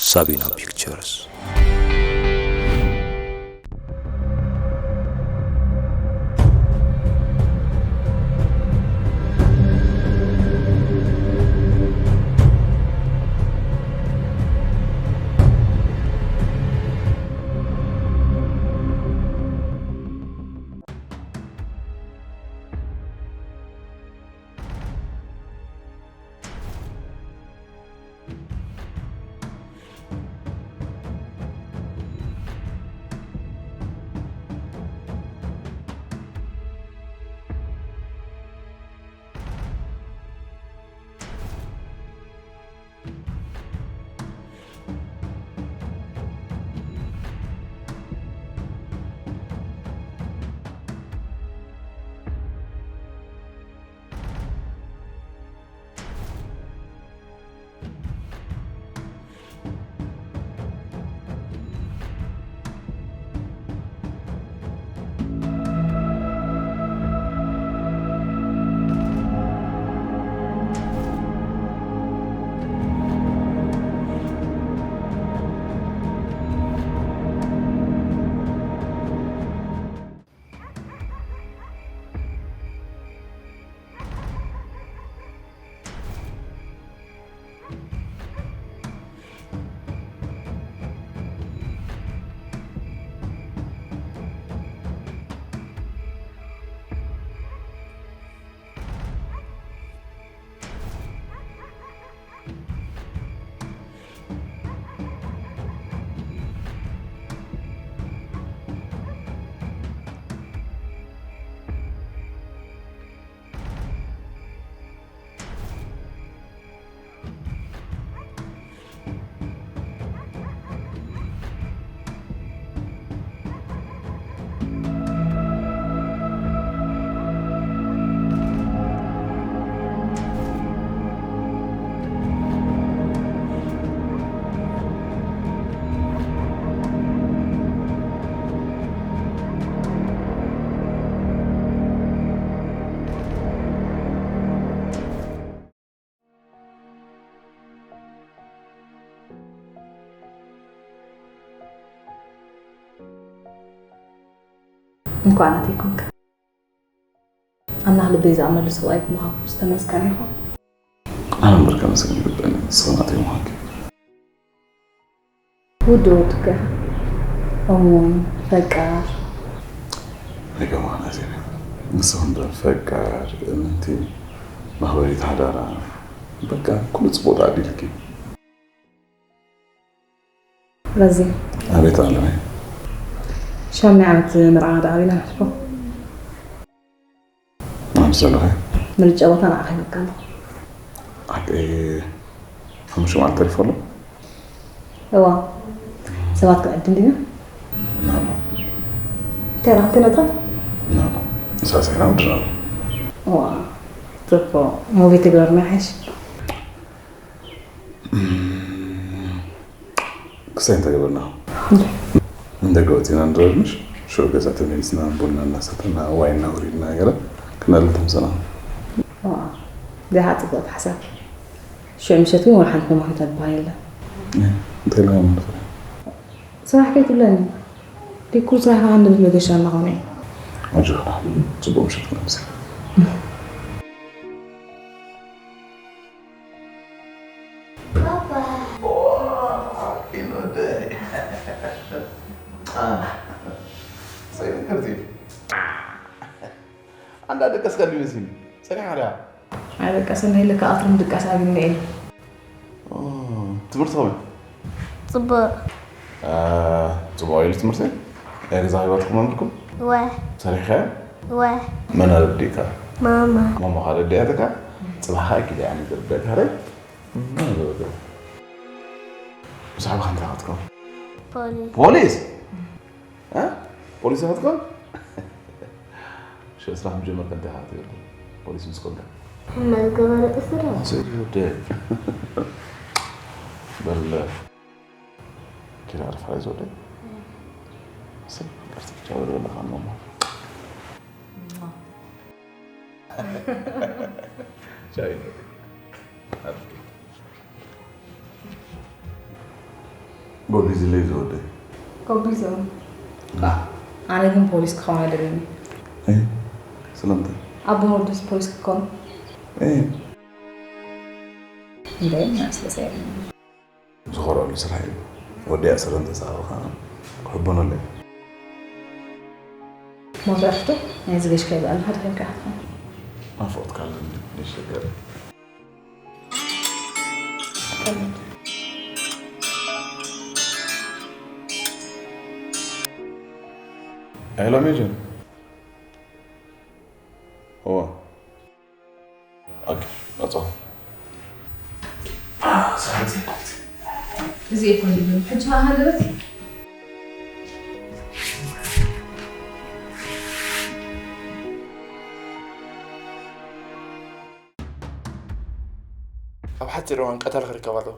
ሳቢና ፒክቸርስ። እንኳዕ ናተይ ኮንካ። ኣምላኽ ልበይ ዝኣምነሉ ሰብኣይ ብምሃቡ ዝተመስገነ ይኹን። ኣነ እምበር ከመስግን ይግበኣኒ፣ ንስኺ ናተይ ምዃንኪ። ውዲ ወድከ እሙን፣ ፈቃር። ኣይገርመኽን ኣዜብ፣ ንስኺ እምበር ፈቃር፣ እምንቲ፣ መኽበሪት ሓዳራ፣ በቃ ኩሉ ጽቡቕ ተዓዲልኪ። ረዚ። ኣቤት ኣለመይ። ሻምናይ ዓመት መርዓና ደኣ ኣበይና ነሕልፎ? ኣምስ ዘለኸ? ምርጫ ቦታ ንዓኻ ይበቃ ኣሎ። ሓቂ ሓሙሽተ መዓልቲ ተሪፎ ኣሎ? እዋ። ሰባት ክንዕድም ዲና? ናኖ። እንታይ ኢኻ፣ ክንደይ ነጥራ? ናኖ። ሳሳይና ወድና። እዋ። ጽቡቕ። ሙቪ ትግበርና ይሓይሽ። ክሳይ እንታይ ገበርና? ንደገ ወፂና ንድረር ምሽ? ሽዑ ገዛ ተመሊስና ቡና እናሰተና ዋይን እናወሪድና ገለ ክነልት ምሰና። ዋው፣ ደሃ ፅቡቕ ሓሳብ። ሽዑ ምሸት እውን ወላ ሓንቲ መማኺታ ዝበሃል የለን። እ፣ እንታይ ኢልና ንኽእል? ስራሕ ከይትብለኒ። ዲኩር ስራሕ ከዓ እንድብል መገሻ እናኾነ እዩ። ኣጆኻ፣ ፅቡቕ ምሸት ክነምሲ። ኣንዳ ደቀስካ ዲመስል ጸኒሓ ድያ? ኣይደቀሰን፣ ናይ ለካ ቀትሪ ምድቃስ ኣግኒ እየ። ኦ፣ ትምህርቲ ከመይ? ጽቡቕ። አ፣ ጽቡቕ ኢሉ ትምህርቲ? ናይ ገዛ ሂወትኩም ኣምርኩም? ወ። ሰሪሕካዮ? ወ። መን ኣረዲእካ? ማማ። ማማ ካልእ ኣዲኣትካ? ጽባሕ ከኣ ኪድ ኣነ ዘርድኣካ ረ? መን ዘርድእ? ብዛዕባ እንታይ ክትከውን? ፖሊስ። ፖሊስ? እ? ፖሊስ ክትከውን? ሽዑ ስራሕ ምጀመርካ እንታይ ኢኻ ትገብር? ፖሊስ ምስ ኮንካ? ሕመል ገበረ እስረ። ኣሰይ ወደይ። በል። ኪድ ኣረፍ ሓይዞ ወደይ። ስም ቅርጽ ብቻ ወደ በለኻ እሞ። ቻው። ጎቢዝለይ ዝወደይ። ጎቢዞም። ኣነ ግን ፖሊስ ክኸውን ኣይደልን። እይ፣ ስለምንታይ? ኣቦን ወዱስ ፖሊስ ክኾኑ። እይ። እንደ ናስለሰ ዝኸረሉ ስራሕ እዩ። ወዲ ኣስረ እንተሰኣበኻ ክሕበነሉ እየ። ሞት ዕረፍቱ ናይ ዝገሽ ከይበኣል ሓደ ኮይንካ ኢኻ ትኾን። ናፍቆትካ ኣለኒ፣ ይሸገር። ሄሎ ሜጀር። እዋ። ኦኬ፣ መጻኹ። እዚ እኮ እዩ። ሕጂ ሃገረት ኣብ ሓጺር እዋን ቀታሊ ክርከብ ኣለዎ።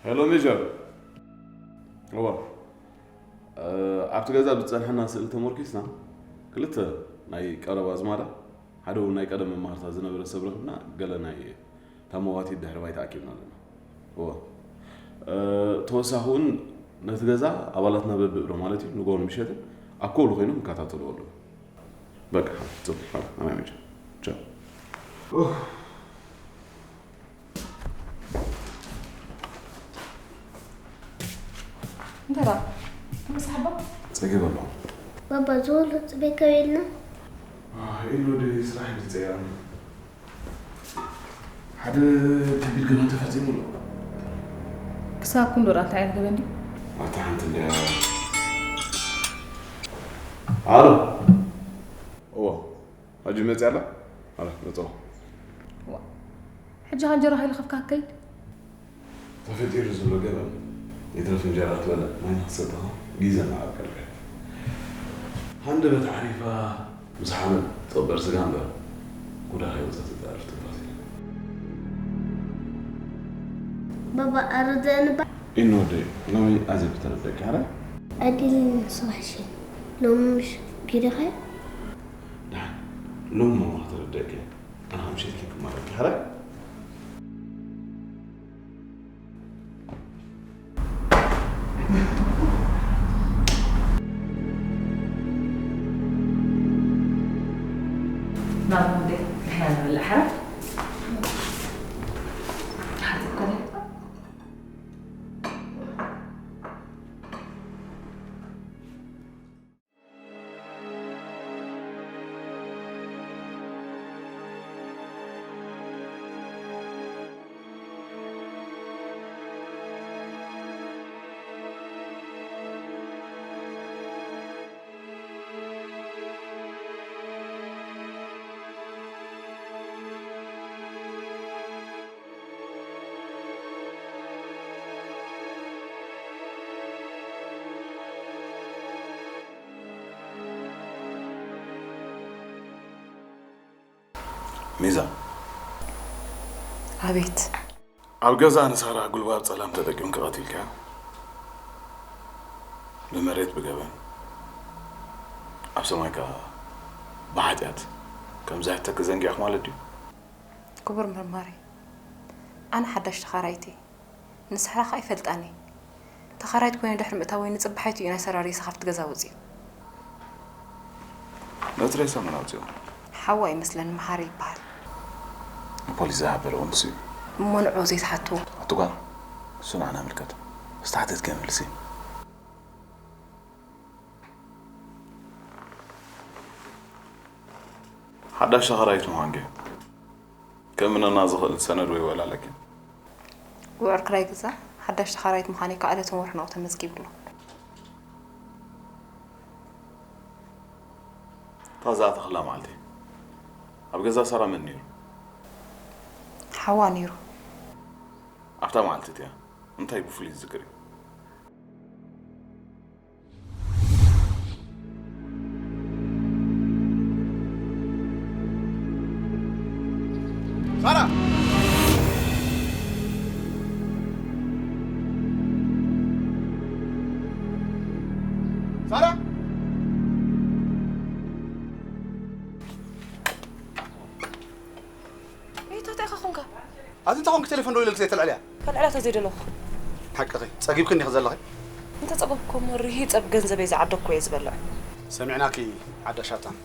ሄሎ ሜጀር። እዋ፣ እ፣ ኣብቲ ገዛ ብዝጸንሐና ስእሊ ተመርኪስና፣ ክልተ ናይ ቀረባ ኣዝማዳ፣ ሓደ እውን ናይ ቀደም መማህርታ ዝነበረ ሰብ ረኽብና፣ ገለ ናይ ታመዋቲ ድሕሪ ባይታ ኣኪብና ኣለና። እዋ፣ እ፣ ተወሳኺ እውን ነቲ ገዛ ኣባላትና በብእብረ ማለት እዩ፣ ንግሆን ምሸትን ኣብ ኮሉ ኮይኖም ይከታተልዎ ኣለዉ። በቃ፣ ጽቡቕ፣ ሓራ፣ ኣማን ሜጀር። ቻው። ኡፍ። እንታይ ደኣ? ምስ ሓባ? ጸጊበ ኣለኹ። ባባ፣ ዝወሎ ጽበይ ከበልና? ኣህ፣ ኢሉ ወደ ስራሕ ይጸየራኒ። ሓደ ከቢድ ገበን ተፈጺሙ ኣሎ። ክሳብ ክንዶ ደኣ እንታይ ዓይነት ገበን ድዩ? ኣታ ሓንቲ እንድያ። ኣሎ። እዎ። ሕጂ መጽያ ኣላ? ኣላ፣ መጽኦ። ዋ። ሕጂ ኸ እንጀራ ከይለኸፍካ ክትከይድ? ተፈጢሩ ዝብሎ ገበን። ይትረፍ እንጀራ ክትበልዕ፣ ማይ ንክትሰቲ ኸ ግዜ እናዓብቀልካ። ሃንደበት ዓሪፋ ምስ ሓመድ ትቕበር ስጋ እምበር፣ ጉዳ ከይወጸት ትተርፍ ትንፋስ የለን። ባባ፣ ኣረዳእኒ ባ- ኢኖ ወደይ፣ ሎሚ ኣዝየ ክተረደእኪ፣ ኣረ? ኣዲሊ ንስኻ ሕሸኒ። ሎሚ ምሽ ጊደኻዮ? ደሓን፣ ሎሚ ማማ ክተረደእኪ፣ ኣነ ምሸት ኬክ ክማረኪ፣ ኣረ? ናብራ እንዴ፣ ንሕና ንበልዕ፣ ሓራ? ሓቲት ኮነ? ሚዛ። ኣቤት። ኣብ ገዛ ንሳራ ጉልባብ ጸላም ተጠቂምኪ ቀቲልኪያ። ብመሬት ብገበን። ኣብ ሰማይ ከኣ ብሓጢኣት ከም ዝሕተኪ ዘንጊዕኪ ማለት ድዩ? ክቡር መርማሪ፣ ኣነ ሓዳሽ ተኻራይት እየ። ንስሕራ ኸኣ ኣይፈልጣን እየ። ተኻራይት ኮይነ ድሕሪ ምእታወይ ንጽባሒቱ እዩ ናይ ሰራሪሳ ካብቲ ገዛ ወጺኡ። ነቲ ሬሳ መን ኣውጺኦ? ሓዋ ይመስለኒ መሓሪ ይበሃል። ንፖሊስ ዝሓበረ እውን ንሱ እዩ። እሞ ንዕኡ ዘይትሓትዎ? ኣቲ ጓል፣ እሱ ንዓና ይምልከት። ዝተሓተትክዮ መልሲ። ሓዳሽ ተኻራይት ምዃንኪ ከእምነና ዝኽእል ሰነድ ወይ ወላ ኣለኪ? ውዕል ክራይ ገዛ ሓዳሽ ተኻራይት ምዃነይ ከዓ ዕለትን ወርሕን ኣብኡ ተመዝጊቡ ኣሎ። እታ እዛ ተኽላ መዓልቲ ኣብ ገዛ ሳራ መን ነይሩ? ሓዋ ነይሩ። ኣብታ መዓልቲ እቲኣ እንታይ ብፍሉይ ዝዝክር እዩ? ሳራ! ሳራ! ቤቶ እንታይ ኢኻ ኾንካ? ኣቲ እንታይ ኾንክ ቴሌፎን ደው ኢለልክ ዘይተልዕልያ? ከልዕላ ተዘይደለኹ። ሓቅኺ፣ ጸጊብክን ኢኺ ዘለኺ። እንተ ጸገብኩ እሞ ርሂጸ ብገንዘበይ ዝዓደግኩ እየ ዝበልዕ። ሰሚዕናኪ ዓዳ ሻጣን።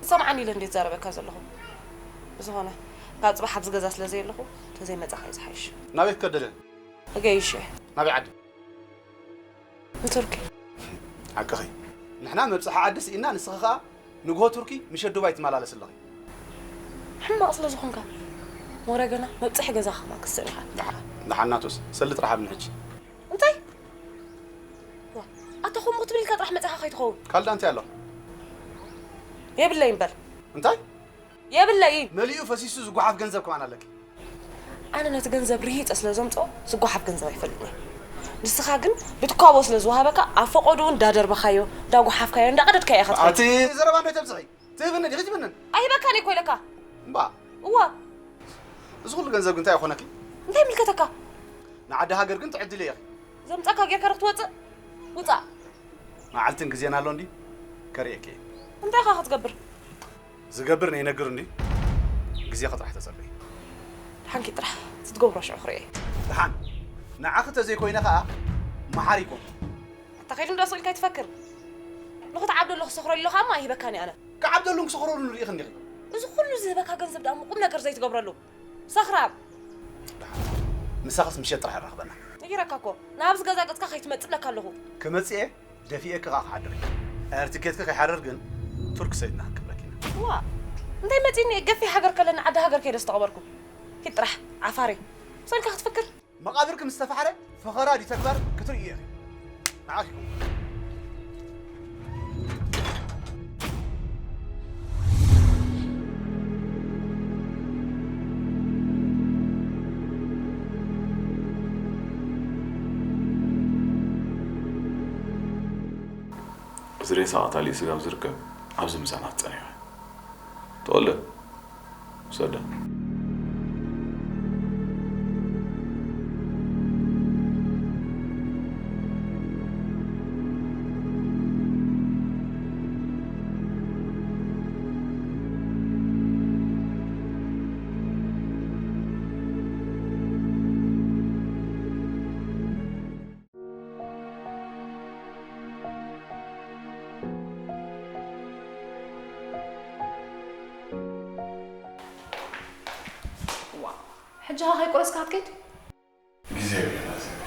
ሰምዓኒ ኢለ እንዴት ዛረበካ ዘለኹ። ብዝኾነ፣ ካብ ጽባሕ ኣብዚ ገዛ ስለ ዘየለኹ፣ ተዘይመጻኻ እዩ ዝሓይሽ። ናበይ ክትከደለ? እገይሽ እየ። ናበይ ዓዲ? ንቱርኪ። ሓቅኺ። ንሕና መብጽሓ ዓዲ ስኢና፣ ንስኺ ኸኣ ንግሆ ቱርኪ ምሸት ዱባይ ትመላለሲ ኣለኺ። ሕማቕ ስለ ዝኾንካ። ወረ ገና መብጽሒ ገዛኻ ከማን ክትስእን ኢኻ። ደሓ-፣ ደሓን ናቱስ፣ ሰሊ ጥራሕ ኣብኒ ሕጂ። እንታይ? ዋ፣ ኣታ ከምኡ ክትብል ኢልካ ጥራሕ መጺኻ ከይትኸውን። ካልእ እንታይ ኣሎ? የብለይን በል። እንታይ? የብለይን። መሊኡ ፈሲሱ ዝጓሓፍ ገንዘብ ከማን ኣለኪ። ኣነ ነቲ ገንዘብ ርሂጸ ስለ ዘምጽኦ ዝጓሓፍ ገንዘብ ኣይፈልጥን እየ። ንስኻ ግን ብትኳቦ ስለ ዝወሃበካ ኣብ ፈቐድኡ እንዳደርበኻዮ፣ እንዳጓሓፍካዮ፣ እንዳቐደድካዮ ኢኻ ትኸይድ። ኣቲ ዘረባ እንታይ ተብዝሒ? ትህብኒ ዲኺ ትብንን? ኣይህበካን እየ እኮ ኢለካ። እምባ። እወ። እዚ ኩሉ ገንዘብ ግን እንታይ ይኾነኪ? እንታይ ይምልከተካ? ንዓዲ ሃገር ግን ትዕድሊ ኢኺ። ዘምጻካ ጌርካ ዶ ክትወጽእ? ውጻእ። መዓልትን ግዜን ኣሎ እንዲ? ከርእየኪ እየ። እንታይ ኢኻ ክትገብር? ዝገብር ነይነግር እንዲ? ግዜኺ ጥራሕ ተጸበዪ። ደሓንኪ ጥራሕ፣ እቲ ትገብሮ ሽዑ ክርእየ። ደሓን፣ ንዓኺ ተዘይኮይነ ኸኣ መሓሪ ይኮንኩ። ኣታ ከይዱ እንዳ ስቕ ኢልካ ኣይትፈክር። ንኽትዓብደሉ ክሰኽረሉ ኢለ ኸኣ እሞ ኣይህበካን እየ ኣነ። ክዓብደሉን ክሰኽረሉን ርኢኺ እንዲኺ። እዚ ኩሉ ዝህበካ ገንዘብ ደኣ እሞ ቁም ነገር ዘይትገብረሉ። ሰኽራም። ንሳኽስ ምሸት ጥራሕ ኣራኽበና። ነጊረካ እኮ፣ ናብዚ ገዛ ገጽካ ከይትመጽእ እብለካ ኣለኹ። ክመጽእ እየ፣ ደፊኤኪ ከኣ ክሓድር እየ። ኤር ትኬትኪ ከይሓርር ግን ቱርክ ሰዲድና ክንቅብረኪ ኢና። ዋ፣ እንታይ መጺእኒ እየ? ገፊሕ ሃገር ከለኒ ዓዲ ሃገር ከይደ ዝተቐበርኩ። ኪድ ጥራሕ፣ ዓፋሪ። ሰልካ ክትፍክር። መቓብርኪ ምስ ተፋሕረ ፈኸራ ድዩ ተግባር ክትርእዮ ኢኺ። ንዓኺ ይኹን። እዚ ሬሳ ቀታሊ ስጋብ ዝርከብ ኣብዚ ምሳና ትጸንሕ። ተወልደ፣ ውሰዳ። ዋው፣ ሕጂ ኸ ከይቆረስካ ክትከይድ? ግዜ የብለና ዜቤ።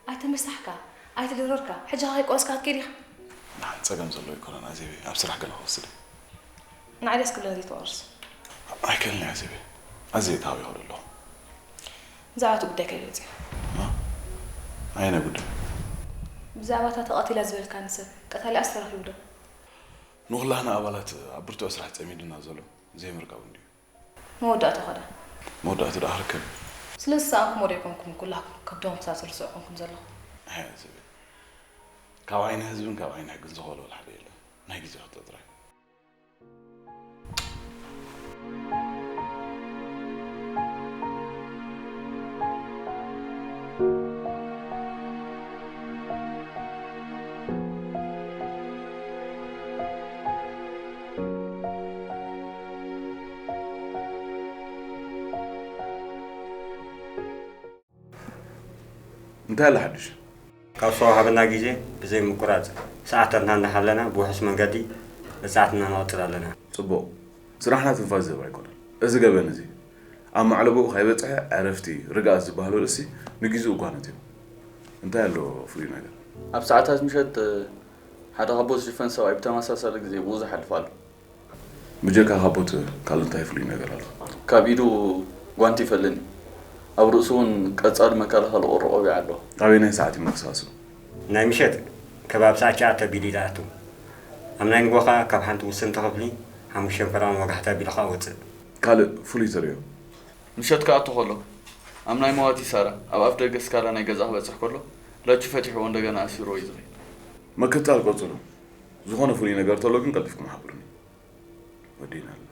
ኣይተመሳሕካ፣ ኣይተደረርካ፣ ሕጂ ኸ ከይቆረስካ ክትከይድ ኢኻ? ንሓን ጸገም ዘለዎ ኣይኮነን ኣዜቤ፣ ኣብ ስራሕ ገለ ክወስድ እየ። ንዓይ ደስ ክብለኒ ዘይትቆርስ። ኣይከልን እየ ኣዜቤ፣ ኣዝየ ተሃዊኸሉ ኣለኹ። ብዛዕባ እቲ ጉዳይ ከይወጽእ። እ? ኣየናይ ጉዳይ? ብዛዕባ እታ ተቐቲላ ዝበልካኒ ሰብ፣ ቀታሊኣስ ተረኺቡ ዶ? ንኹላህና ኣባላት ኣብ ብርቱዕ ስራሕ ጸሚዱና ዘሎ ዘይምርካቡ እንድዩ። መወዳእታ ኸዳ? መወዳእታ ደኣ ክርከብ። ስለዚ ዝሰኣንኩሞ ዶ ኣይኮንኩምን ኩላህኩም ከብዶም ክሳብ ትርስዑ ኮንኩም ዘለኹም? ኣይ ኣዜቤ፣ ካብ ዓይኒ ህዝብን ካብ ዓይኒ ሕግን ዝኸወልወል ሓደ የለን። ናይ ግዜ ሕቶ ጥራይ። እንታይ ኣሎ ሓድሽ? ካብ ዝተዋህበና ግዜ ብዘይ ምቁራጽ ሰዓታትና እናሓለና ብውሑስ መንገዲ መጽናዕትና ንቕጽል ኣለና። ጽቡቕ። ስራሕና ትንፋስ ዝህብ ኣይኮነን። እዚ ገበን እዚ ኣብ ማዕለቦኡ ከይበጽሐ ዕረፍቲ፣ ርግኣት ዝበሃሉ ርእሲ ንግዜኡ እኳ ነትዮም። እንታይ ኣሎ ፍሉይ ነገር? ኣብ ሰዓታት ምሸት ሓደ ካቦት ዝሽፈን ሰብኣይ ብተመሳሳሊ ግዜ ብኡ ዝሓልፍ ኣሎ። ብጀካ ካቦት ካልእ እንታይ ፍሉይ ነገር ኣሎ? ካብ ኢዱ ጓንቲ ይፈልኒ። ኣብ ርእሱ እውን ቀጻሊ መከላኸሊ ቁሪ ቆቢዕ ኣለዎ። ኣበየናይ ሰዓት እዩ ምንቅስቓሱ? ናይ ምሸት ከባቢ ሰዓት ትሽዓተ ኣቢሉ እዩ ዝኣቱ። ኣብ ናይ ንጎ ኸኣ ካብ ሓንቲ ውስንቲ ክፍሊ ሓሙሽተ ሸንኮራን ወጋሕታ ኣቢሉ ኸኣ ወጽእ። ካልእ ፍሉይ ተርእዮ? ምሸት ክኣቱ ከሎ፣ ኣብ ናይ መዋቲ ሳራ ኣብ ኣፍ ደገ ስካላ ናይ ገዛ ክበጽሕ ከሎ፣ ላጁ ፈቲሕዎ እንደገና ኣሲርዎ እዩ ዝኸይድ። ምክትታል ቀጽሉ። ዝኾነ ፍሉይ ነገር ተሎ ግን ቀልጢፍኩም ሓብሩኒ። ወዲእና ኣለና።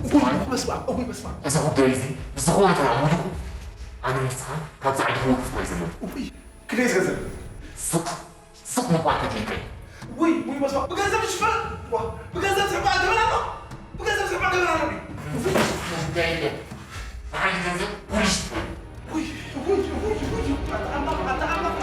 እውይ፣ በስመ ኣብ፣ እውይ፣ በስመ ኣብ። እዚ ጉዳይ እዚ ብዝኾነ ተራዊድኩም ኣነ ንስኻ ካብዚ ዓዲ ክወጽእ ስለ ዘለዎ። እውይ፣ ክንደይ ገንዘብ? ስቕ ስቕ ምባል ከፊልካ እዩ። ውይ፣ ውይ፣ በስመ ኣብ። ብገንዘብ ዝሽፈን? ዋ፣ ብገንዘብ ዝሕባእ ገበን ኣሎ? ብገንዘብ ዝሕባእ ገበን ኣሎ ድዩ? ጉዳይ የለን። ንዓይ ገንዘብ ፖሊስ ይኾን። ውይ፣ ውይ፣ ውይ፣ ውይ፣ ኣታ ኣምላኽ፣ ኣታ ኣምላኽ።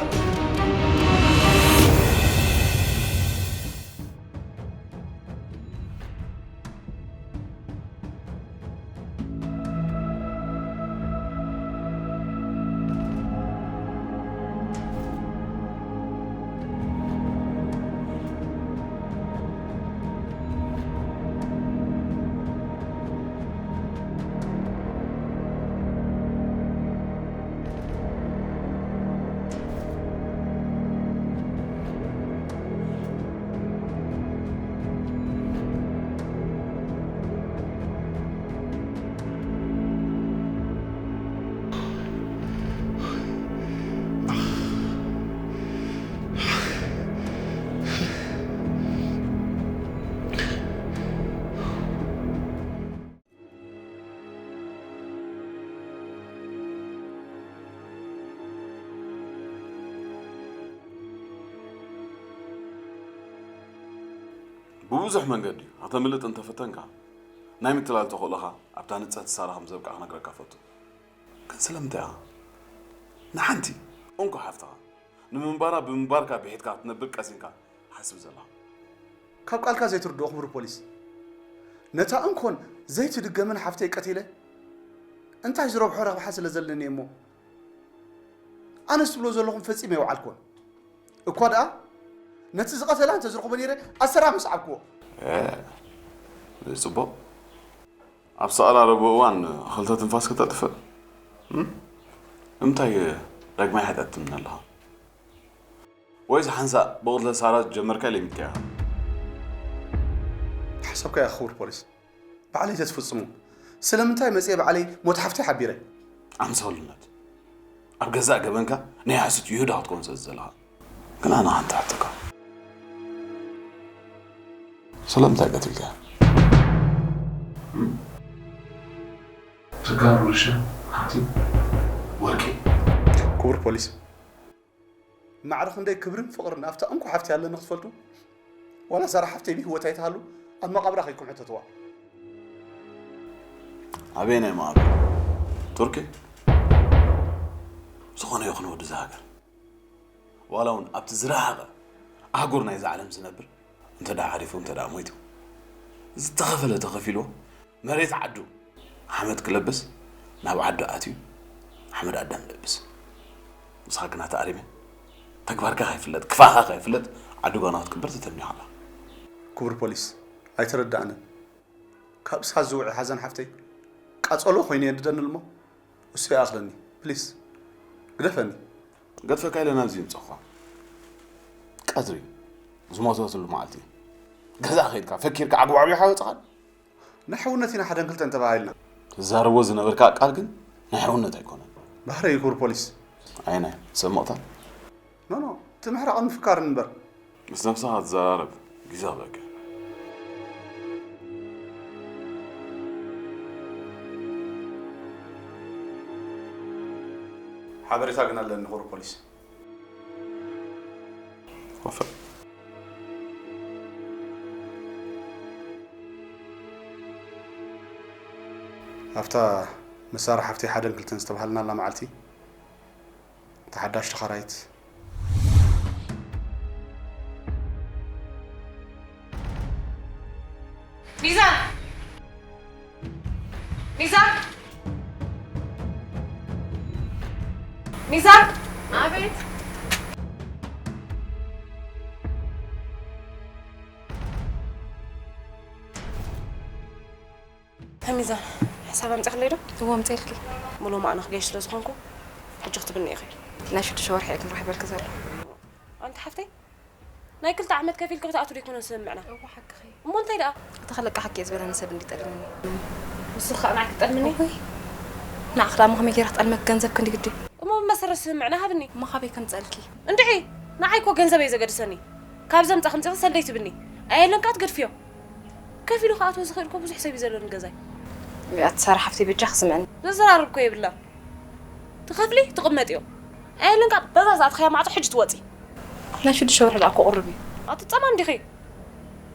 ብብዙሕ መንገዲ ከተምልጥ እንተፈተንካ፣ ናይ ምትላል ተኽእሎኻ ኣብታ ንጽህቲ ሳራ ከም ዘብቅዓ ክነግረካ እፈቱ። ግን ስለምንታይ ኢኻ ንሓንቲ እንኮ ሓፍትኻ ንምንባራ ብምንባርካ ብሒትካ ክትነብር ቀሲንካ ትሓስብ ዘለኻ? ካብ ቃልካ ዘይትርድኦ ክቡር ፖሊስ፣ ነታ እንኮን ዘይትድገምን ሓፍተይ ቀቲለ እንታይ ዝረብሖ ረብሓ ስለ ዘለኒ እሞ፣ ኣነስ ትብሎ ዘለኹም ፈጺመ ኣይወዓልኩዎን። እኳ ደኣ ነቲ ዝቐተላ እንተ ዝረኽቦ ነይረ ኣሰራ ምስዓብኩዎ። እ፣ ጽቡቕ። ኣብ ሰኣላ ረቡእ እዋን ክልተ ትንፋስ ከተጥፍእ? እም? እንታይ ዳግማይ ሓጢኣት ትምነ ኣለኻ? ወይስ ሓንሳእ ብቕትለት ሳራ ዝጀመርካ ለሚድካ ኢኻ? ሓሳብካ ኢኻ ክቡር ፖሊስ። ባዕለይ ተትፍጽሙ። ስለምንታይ መጽየ ባዕለይ ሞት ሓፍተይ ሓቢረ? ኣምሰሉነት። ኣብ ገዛእ ገበንካ ናይ ሓሶት ይሁዳ ክትከውን ስለ ዘለኻ። ግን ኣነ ሓንቲ ሕቶካ። ስለምንታይ ቀቲልካያ? እም? ስጋር፣ ውርሻ፣ ሃብቲ፣ ወርቂ። ክቡር ፖሊስ፣ ማዕረ ክንደይ ክብርን ፍቕርን ኣብታ እንኮ ሓፍቲ ኣለኒ ክትፈልጡ? ዋላ ሳራ ሓፍተይ ብህይወት ኣይትሃሉ፣ ኣብ መቓብራ ከይድኩም ሕተትዋ። ኣበየናይ መቓብር? ቱርኪ? ዝኾነ ይኹን ወዲ እዛ ሃገር፣ ዋላ እውን ኣብቲ ዝረሓቐ ኣህጉር ናይዛ ዓለም ዝነብር፣ እንተ ደኣ ሓሪፉ፣ እንተ ደኣ ሞይቱ፣ ዝተኸፈለ ተኸፊልዎ፣ መሬት ዓዱ ሓመድ ክለብስ ናብ ዓዱ ኣትዩ ሓመድ ኣዳም ለብስ። ንስኻ ግና ተኣሪመ፣ ተግባርካ ከይፍለጥ፣ ክፋኻ ከይፍለጥ ዓዱ ጓና ክትቅበር ተተምኒኻ ኣለኻ። ክቡር ፖሊስ፣ ኣይተረዳእንን። ካብ እሳት ዝውዒ ሓዘን ሓፍተይ ቃጸሎ ኮይኑ የንድደኒ እሞ፣ እሱ ይኣኽለኒ። ፕሊስ፣ ግደፈኒ። ገድፈካ ኢለ ናብዚ ይምጸእኳ። ቀትሪ ዝሞተትሉ መዓልቲ። ገዛ ከይድካ ፈኪርካ ዓግባዕቢኻ ወፅኻል። ንሕውነት ኢና ሓደን ክልተን ተባሂልና። ትዛረቦ ዝነበርካ ቃል ግን ናይ ሕውነት ኣይኮነን። ባህረ ይኩር ፖሊስ። ኣይነ ሰብ መቕታል። ኖ ኖ፣ እቲ ምሕራቕን ምፍካርን እምበር። ምስ ነብስኻ ትዘራረብ ግዜ በቃ። ሓበሬታ ግን ኣለኒ ኩቡር ፖሊስ። ወፈ ኣብታ መሳርሒ ሓፍተይ ሓደን ክልተን ዝተባሃልናላ መዓልቲ፣ እታ ሓዳሽ ተኻራይት። ሚዛን! ሚዛን! ሚዛን! ኣቤት። ሚዛን፣ ሕሳብ ኣምፂእክለይ ዶ? እዎ፣ ኣምፂእልኪ። ሙሉ ማዕና ክገይሽ ስለ ዝኾንኩ፣ ሕጂ ክትብኒ ኢኺ። ናይ ሽዱሽተ ወርሒ እየ ክንረኽበልኪ ዘሎ። ኣንቲ ሓፍተይ፣ ናይ ክልተ ዓመት ከፊልኪ ክትኣትዉ ዶ ኣይኮነን ስምምዕና? እዎ፣ ሓቅኺ። እሞ እንታይ ደኣ? እቲ ክለቅሓኪ እየ ዝበለኒ ሰብ እንዲጠልምኒ። ንሱ ከዓ ንዓይ ክጠልምኒ? እወይ። ንዓኺ ደኣ እሞ ከመይ ገይረ ክጠልመኪ? ገንዘብ ክንዲ ግዲ። እሞ ብመሰረት ስምምዕና ሃብኒ። እሞ ካበይ ከምፀልኪ? እንድዒ፣ ንዓይ እኮ ገንዘብ እየ ዘገድሰኒ። ካብ ዘምፃ ከምፂ ሰልደይ ትብኒ። ኣየለን ከዓ ትገድፍዮ። ከፊሉ ክኣትዎ ዝኽእል እኮ ብዙሕ ሰብ እዩ ዘሎ ንገዛይ። እያ ትሰርሕ ሓፍቲ በጃኺ ስምዕኒ። ዘዘራርብ እኮ የብላን። ትኸፍሊ ትቕመጥዮ። ኣየለን ከዓ በዛ ዝኣትኽያ ማዕጾ ሕጂ ትወፂ። ናይ ሽዱሽተ ወርሒ ደኣ እኮ ቁሩብ እዩ። ኣትፀማም ዲኺ?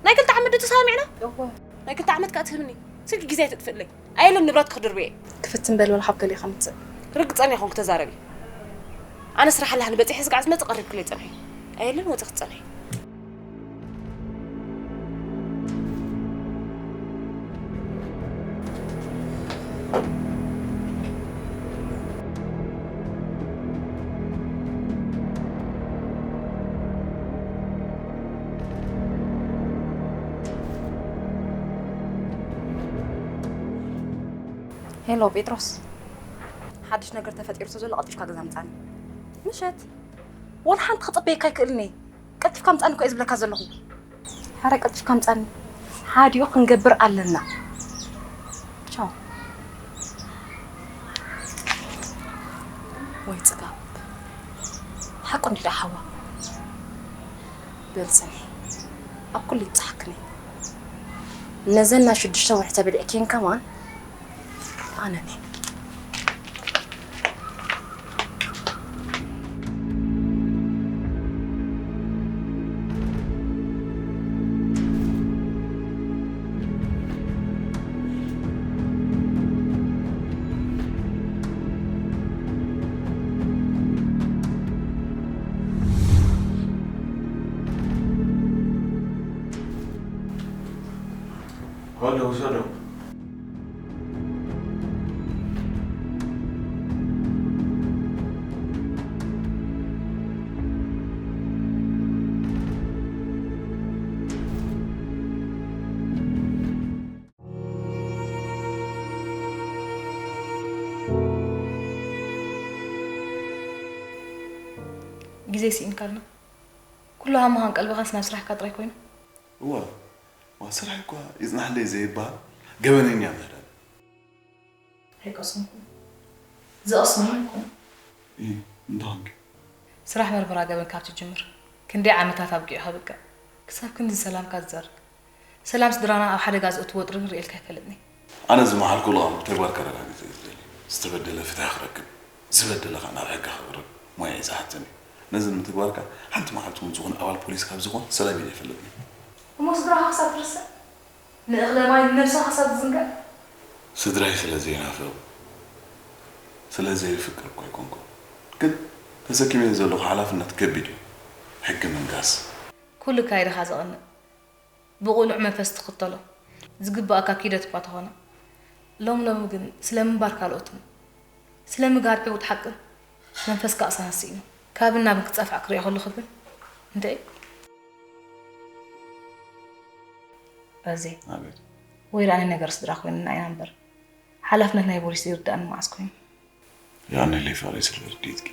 ናይ ክልተ ዓመት ዶ ተሰማሚዕና? እወ። ናይ ክልተ ዓመት ከዓ ትህብኒ። ስልኪ ግዜ ኣይተጥፍእለይ። ኣየለን ንብረት ክድርብየ። ክፍትን በል ወላ ካብ ገሊኡ ከምፅእ። ርግፀኛ ኮንክ ተዛረቢ። ኣነ ስራሕ ኣላህኒ በፂሐ ስጋዕ ዝመፅእ ቀሪብክለይ ፀንሒ። ኣየለን ወፂ ክትፀንሒ። ሄሎ ጴጥሮስ፣ ሓድሽ ነገር ተፈጢሩ ተዘሎ ቀልጢፍካ ገዛ ምጻኒ። ምሸት ወላ ሓንቲ ክጽበየካ ኣይክእልን እየ። ቀልጢፍካ ምጻኒ እኮ እየ ዝብለካ ዘለኹ። ሓራይ ቀልጢፍካ ምጻኒ። ሓዲኡ ክንገብር ኣለና። ቻው። ወይ ጽጋብ። ሓቁ እንዲ ደኣ ሓዋ። በል ጽንሒ። ኣብ ኩሉ ይብጽሓክን እዩ። ነዘን ናይ ሽዱሽተ ወርሒ ተበሊዕክየን ከማን ኣነኒ። ወደ ውሰደው። ግዜ ስኢንካልና። ኩሉ ሃምኻን ቀልብኻስ ናብ ስራሕካ ጥራይ ኮይኑ። እዋ፣ ዋ፣ ስራሕ እኳ ይጽናሕለይ ዘይበሃል ገበነኛ ምህዳን። ኣይቀሰንኩን። ዝቐሰኑ ኣይኮኑን። እ፣ እንተኾንኪ? ስራሕ መርመራ ገበን ካብ ትጅምር ክንደይ ዓመታት ኣብቂዑ ከብቅዕ፣ ክሳብ ክንድዚ ሰላምካ ዝዘርግ፣ ሰላም ስድራና ኣብ ሓደጋ ዘእትዎ ወጥሪ ርእየልካ ኣይፈልጥን እየ። ኣነ ዝመሓልኩ ልቓም ብተግባር ከረጋግጽ እየ ዝደሊ። ዝተበደለ ፍትሒ ክረክብ፣ ዝበደለ ኸኣ ናብ ሕጊ ከቕርብ ሞያ እዩ ዝሓተኒ። ነዚ ንምትግባር ከኣ ሓንቲ መዓልቲ እውን ዝኾነ ኣባል ፖሊስ ካብ ዝኾን ሰላም ኢለ ኣይፈልጥን እየ። እሞ ስድራኻ ክሳብ ትርስዕ? ንእኽለ ማይ ንነብስኻ ክሳብ ትዝንግዕ? ስድራይ ስለ ዘይናፍቕ፣ ስለ ዘይፍቅር እኮ ኣይኮንኩን። ግን ተሰኪመዮ ዘለኹ ሓላፍነት ከቢድ እዩ። ሕጊ ምንጋስ። ኩሉ ኣካይዳኻ ዘቕንእ፣ ብቕሉዕ መንፈስ ትኽተሎ፣ ዝግብኣካ ኪደት እኳ ተኾነ፣ ሎሚ ሎሚ ግን ስለ ምንባር ካልኦትን፣ ስለ ምግሃድ ዕዉት ሓቅን መንፈስካ ቅሳነት ስኢኑ። ካብን ናብን ክትጸፍዕ ክሪኦ ከለኹ ግን፣ እንተ በዚ ኣቤት። ወይ ደኣ ናይ ነገር ስድራ ኮይንና ኢና እምበር፣ ሓላፍነት ናይ ፖሊስ ዘይርድኣኒ መዓስ ኮይኑ? የቐንየለይ ፍቕረይ ስለ ርድኢትኪ።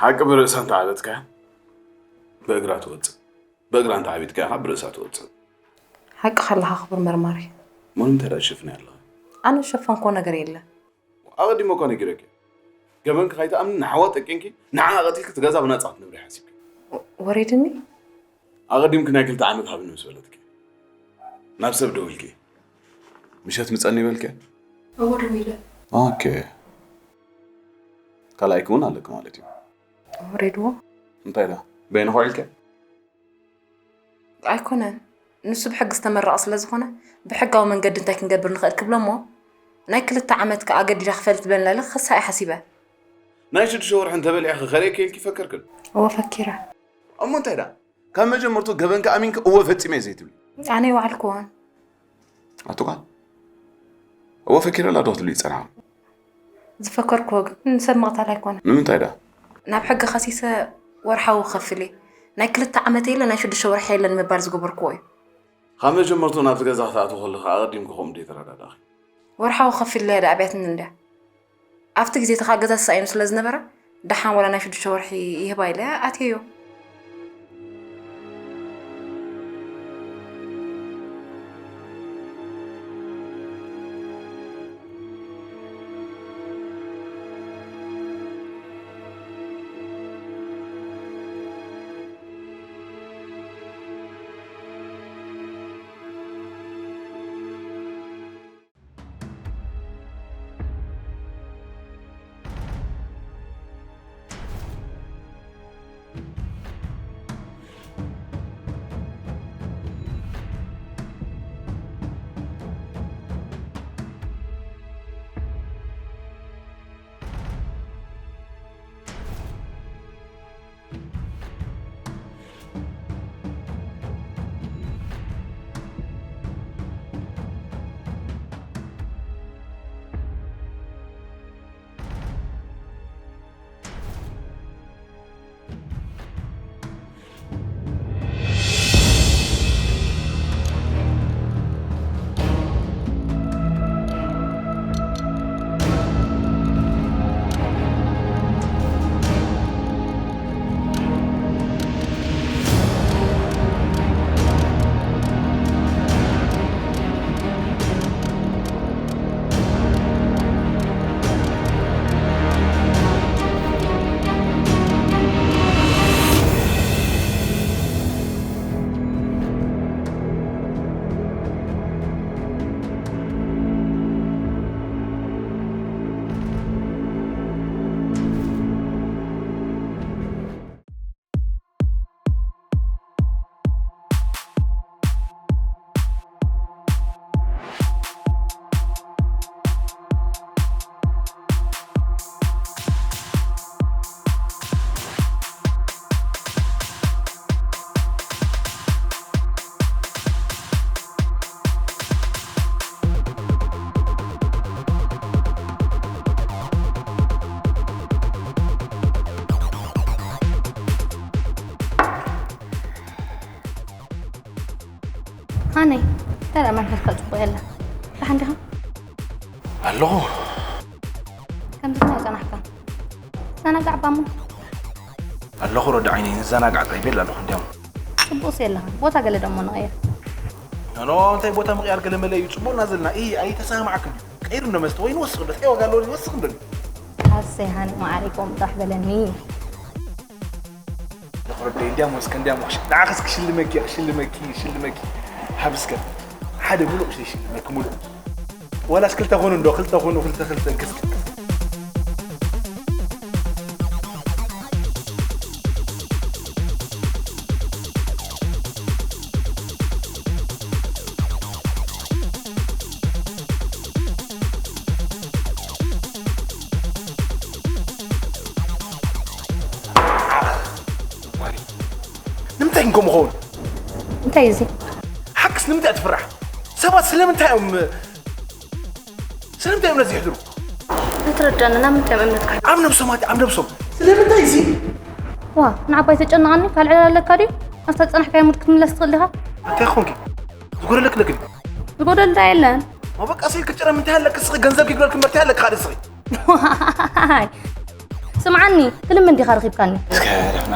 ሓቂ ብርእሳ እንተዓበትካ ብእግራ ትወፅእ፣ ብእግራ እንተዓቢትካ ከዓ ብርእሳ ትወፅእ። ሓቂ ካለኻ ክቡር መርማሪ። ምንም እንታይ ደኣ ትሸፍኒ ኣለኻ? ኣነ ዝሸፈንኮ ነገር የለን። ኣቐዲሞ እኳ ነጊረኪ። ገበንኪ ከይትኣምኒ ንሓዋ ጠቂንኪ ንዓ ቀቲልኪ እቲ ገዛ ብናፃ ክትነብሪ ሓሲብኪ። ወሪድኒ። ኣቐዲምኪ ናይ ክልተ ዓመት ሃብኒ ምስ በለትኪ ናብ ሰብ ደዊልኪ ምሸት ምፀኒ ይበልኪ? እዎ ደዊለ። ኦኬ። ካልኣይኪ እውን ኣለኪ ማለት እዩ። ወሪድዎ። እንታይ ዳ በይንኺ ውዒልኪ? ኣይኮነን፣ ንሱ ብሕጊ ዝተመረቐ ስለ ዝኾነ ብሕጋዊ መንገዲ እንታይ ክንገብር ንኽእል ክብሎ እሞ ናይ ክልተ ዓመት ከኣ ኣገዲዳ ክፈል ትብለና ኢለ ክኸሳ እየ ሓሲበ። ናይ ሽዱሽተ ወርሒ እንተበሊዐ ክኸርየኪ ኢልኪ ፈከርክን? እወ ፈኪረ። እሞ እንታይ ዳ ካብ መጀመርቱ ገበንኪ ኣሚንኪ እወ ፈፂመ እየ ዘይትብሊ? ኣነ ኣይወዓልክዎን። ኣቱኻ እወ ፈኪረ ኣላ ዶ ክትብሊ ዝፀናሕኺ? ዝፈከርክዎ ግን ንሰብ ምቕታል ኣይኮነን። ንምንታይ ደኣ? ናብ ሕጊ ከሲሰ ወርሓዊ ክኸፍል እየ። ናይ ክልተ ዓመት የለ ናይ ሽዱሽተ ወርሒ የለ ንምባል ዝገበርክዎ እዩ። ካብ መጀመርትኡ ናብቲ ገዛ ክትኣትዊ ከለኺ ኣቐዲምኪ ከምኡ ድዩ ተረዳዳእኺ? ወርሓዊ ክኸፍል ኢለ እየ ደኣ ኣብያትኒ እንድያ። ኣብቲ ግዜ እቲ ኸኣ ገዛ ተሳኢኑ ስለ ዝነበረ ደሓን ዋላ ናይ ሽዱሽተ ወርሒ ይህባ ኢለ ኣትየዮ። ሃነይ፣ እንታይ ደኣ መንፈስካ ጽቡቕ የለን? ደሓን ዲኻ? ኣለኹ። ከምዚ ከመይ ጸናሕካ? ተዘናጋዕ ባሞ። ኣለኹ ረዲ ዓይነይ፣ ንዘናጋዕ ጥራይ ቤል ኣለኹ እንዲያም። ጽቡቕሲ የለኻ። ቦታ ገለ ደሞ ንቐይር። ኖ፣ እንታይ ቦታ ምቕያር ገለ መለ እዩ። ጽቡቕና ዘለና። እይ፣ ኣይተሰማማዕክን ድዩ? ቀይሩ እንዶ መስተ ወይ ንወስኽ እንዶ። እንታይ ዋጋ ኣለዎ ንወስኽ እንዶ። ኣሰይ ሃኒ መዓረይ፣ ከምኡ ጥራሕ በለኒ። ንኽረዶ እንዲያም ወስከ እንዲያም ወሽ ንዓኽስ ክሽልመኪ ክሽልመኪ ክሽልመኪ ሃብስከ ሓደ ሙሉእ ቁርሲ ይሽልመኪ ሙሉእ ዋላስ ክልተ ኾኑ እንዶ ክልተ ኾኑ ክልተ ክልተ ክስከ ንምንታይ ግን ከምኡ ኸውን? እንታይ እዩ እዚ? ሓቅስ ንምንታይ ትፍራሕ? ሰባት ስለምንታይ እዮም ስለምንታይ እዮም ነዚ ይሕድሩ? ኣይትረዳንን፣ ኣብ ምንታይ እዮም እምነትካ? ኣብ ነብሶም ኣቲ ኣብ ነብሶም ስለምንታይ እዚ? ዋ ንዓባይ ተጨንቐኒ ካልዕ ዕላል ኣለካ ድዩ? ኣብታ ዝጸናሕካዮ ሙድ ክትምለስ ትኽእል ዲኻ? እንታይ ኾንኪ? ዝጎደለክ ኣለክ ድዩ? ዝጎደል እንታይ የለን። ማ በቃ ስኢልኪ ጭረ ምንታይ ኣለክ እስኺ ገንዘብ ይግበርክ እምበር እንታይ ኣለክ ካልእ እስኺ? ዋይ ስምዓኒ፣ ክልምን ዲኻ ረኺብካኒ? እስከ ደፍና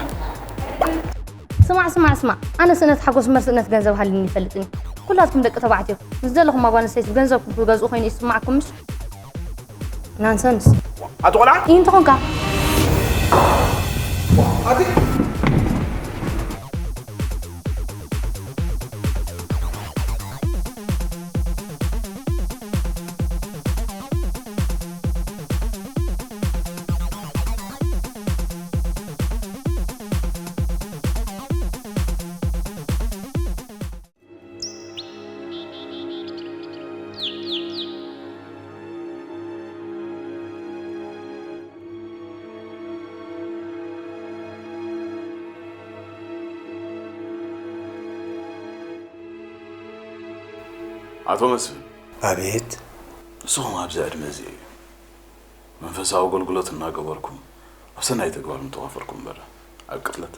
ስማዕ ስማዕ ስማዕ፣ ኣነ ስእነት ሓጎስ እምበር ስእነት ገንዘብ ሃልዩኒ ይፈልጥን እዩ። ኩላትኩም ደቂ ተባዕትዮ ምስ ዘለኹም ጓል ኣንስተይቲ ገንዘብኩም ክትገዝኡ ኮይኑ ይስማዕኩም ምሽ? ናንሰንስ። ኣቲ ቆልዓ ይንተኾንካ ኣቲ ኣቶ መስፍን ኣቤት። ንስኹም ኣብዚ ዕድመ እዚ እዩ መንፈሳዊ ኣገልግሎት እናገበርኩም ኣብ ሰናይ ተግባር ምተዋፈርኩም እምበር ኣብ ቅትለት